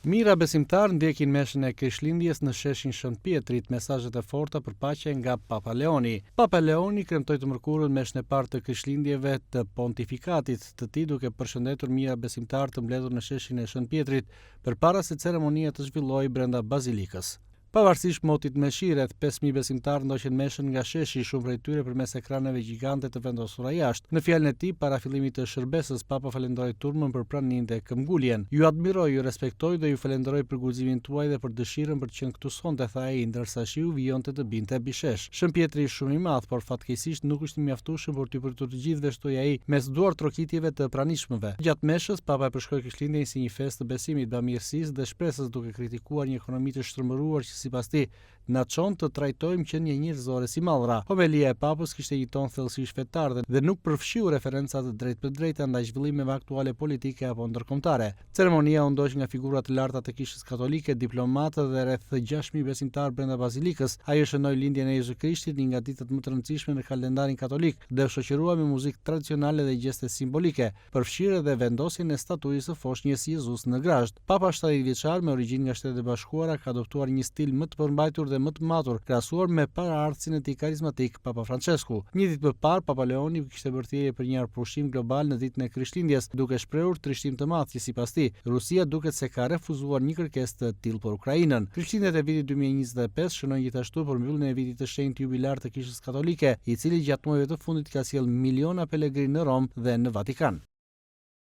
Mijëra besimtarë ndjekin meshën e Krishtlindjes në sheshin Shën Pjetrit, mesazhet e forta për paqe nga Papa Leoni. Papa Leoni kremtoi të mërkurën meshën e parë të Krishtlindjeve të pontifikatit të tij duke përshëndetur mijëra besimtarë të mbledhur në sheshin e Shën Pjetrit përpara se ceremonia të zhvillohej brenda bazilikës. Pavarësisht motit me shi, rreth 5000 besimtarë ndoqën meshën nga sheshi, shumë prej tyre përmes ekraneve gjigante të vendosura jashtë. Në fjalën e tij, para fillimit të shërbesës, Papa falënderoi turmën për praninë dhe këmbguljen. Ju admiroj, ju respektoj dhe ju falënderoj për guximin tuaj dhe për dëshirën për të qenë këtu sonte, tha ai, ndërsa shiu vijonte të binte mbi shesh. Shën Pjetri është shumë i madh, por fatkeqësisht nuk është i mjaftueshëm për t'ju pritur të gjithëve, shtoi ai, mes duartrokitjeve të pranishmëve. Gjatë meshës, Papa e përshkroi Krishtlindjen si një festë të besimit, bamirësisë dhe shpresës, duke kritikuar një ekonomi të shtrembëruar që sipas tij na çon të trajtojmë qenie njerëzore si mallra. Homelia e Papës kishte një ton thellësisht fetar dhe nuk përfshiu referenca të drejtpërdrejta ndaj zhvillimeve aktuale politike apo ndërkombëtare. Ceremonia u ndoq nga figura të larta të Kishës Katolike, diplomatë dhe rreth 6000 besimtarë brenda bazilikës. Ajo shënoi lindjen e Jezu Krishtit, një nga ditët më të rëndësishme në kalendarin katolik, dhe u shoqërua me muzikë tradicionale dhe gjeste simbolike. përfshirë edhe vendosjen e statujës së foshnjës Jezus në grazhd. Papa 70 vjeçar me origjinë nga Shtetet e Bashkuara ka adoptuar një stil më të përmbajtur dhe më të matur, krahasuar me paraardhësin e tij karizmatik, Papa Françesku. Një ditë më parë, Papa Leoni kishte bërë thirrje për një armëpushim global në ditën e Krishtlindjes, duke shprehur trishtim të madh që sipas tij, Rusia duket se ka refuzuar një kërkesë të tillë për Ukrainën. Krishtlindjet e vitit 2025 shënojnë gjithashtu përmbylljen e vitit të shenjtë jubilar të Kishës Katolike, i cili gjatë muajve të fundit ka sjellë miliona pelegrinë në Romë dhe në Vatikan.